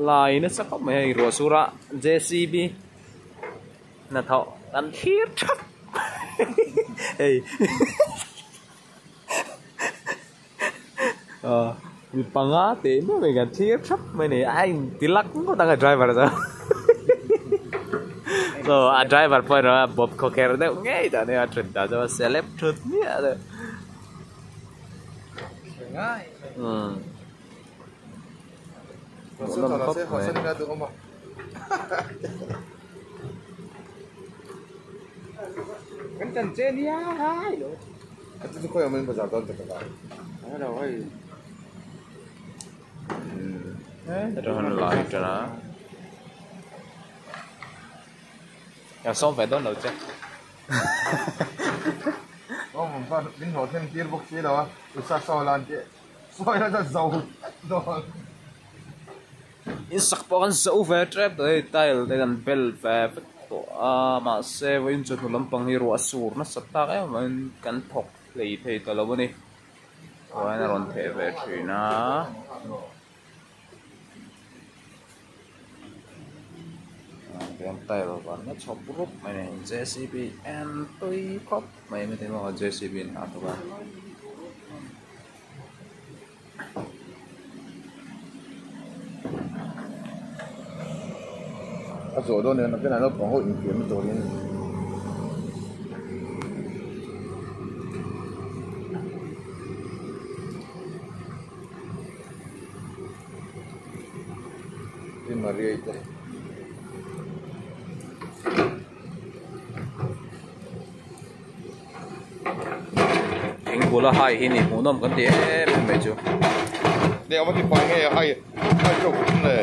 Lai nasa khawp mai hei ruah sur a JCB hnathawh kan thlir thap hei aw mi panga teh nuai mai kan thlir thap mai a ni a inti lak ngawt ang a driver chuan chaw a driver pawh erawh a bawp khawkher deuh ngei tawh a nia a thut dan chuan a celeb thut miah lo umm. Sawm ve dawn lo che. In sak pawh kan zo ve tep tawh hei tile te kan bel ve vek tawh a mahse vawiin chawhnu lampang hi ruah a sur nasa tak em avangin kan thawk hlei thei ta lo a ni chuan a rawn theh ve thin a. Tile varna chhawp rup mai a ni JCB en tui khawp mai a ni maw JCB in a thawk a. A zawh dawn nen nakinah naupang ho infiamna turin Pi Maria-i te. Thingkul a hai hi ni hmuhnawm kan ti em em mai chu. Nge a va ti fai nge a hai hai teuh tum le.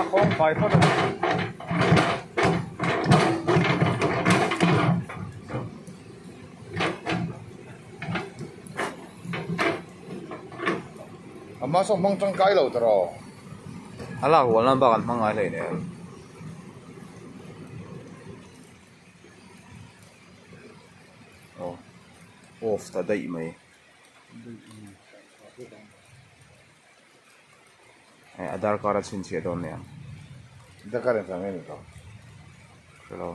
A khawng fai phawt a. A hma saw hmang tangkai lo tawh. A lak hual nan bak an hmang ngai hleinem. Aw off ta daih mai eh a darkar a chhinchhiah dawn nia darkar engvang nge ni tawh hrelo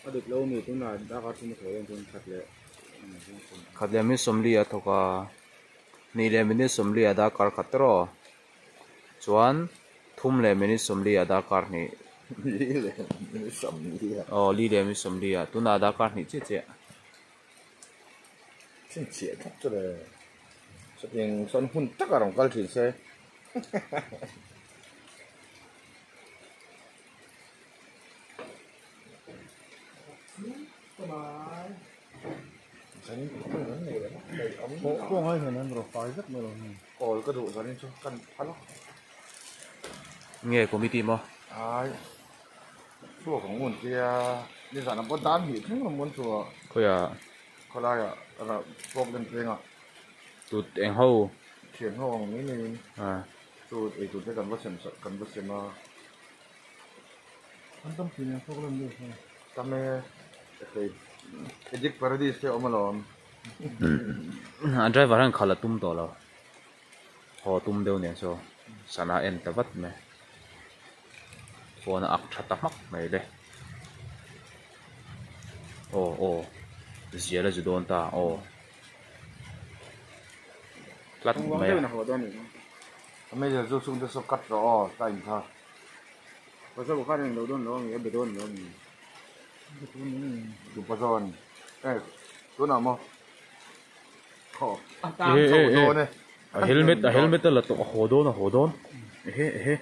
a dik lo mi tunah darkar chhung a thawh dawn chuan khat leh khat leh minute sawmli a thawk a hnih leh minute sawmli a darkar khat tawh Chuan thum leh minute sawmli ah darkar hnih. Li leh minute sawmli ah. Aw li leh minute sawmli ah tunah darkar hnih chiah chiah. Chhinchhiah thlap chu le. Chutiang sawn hun taka rawn kal thin se. Awl ka duh zanin chu kan phal a. Nge committee maw? Ai chhuak ang un tia nizan ah pawh dan hnih thleng rawng un chu a. Khawiah? Khawlaiah problem pengah. Tut eng ho? Thian ho ang mai mai in. Chu eitur te kan va sem sak kan va sem a. An tam thin ang problem deuh kha. Tam e hei Addict Paradise te a awm alawm. A driver hian khalh a tum tawh lo. Haw tum deuh nen saw sana en ta vat mai. Phone a ak tha ta hmak mai le. Aw aw zial a zu dawn ta aw. Tlat mai a. A manager chu chhungte saw cut rawh aw time kha. Pasal khan englo dawn lo ang i a be dawn lo ang i. Tu pazawn e tunah maw khaw a tang chho dawn e a helmet a helmet a la tawh a haw dawn a haw dawn ehe ehe.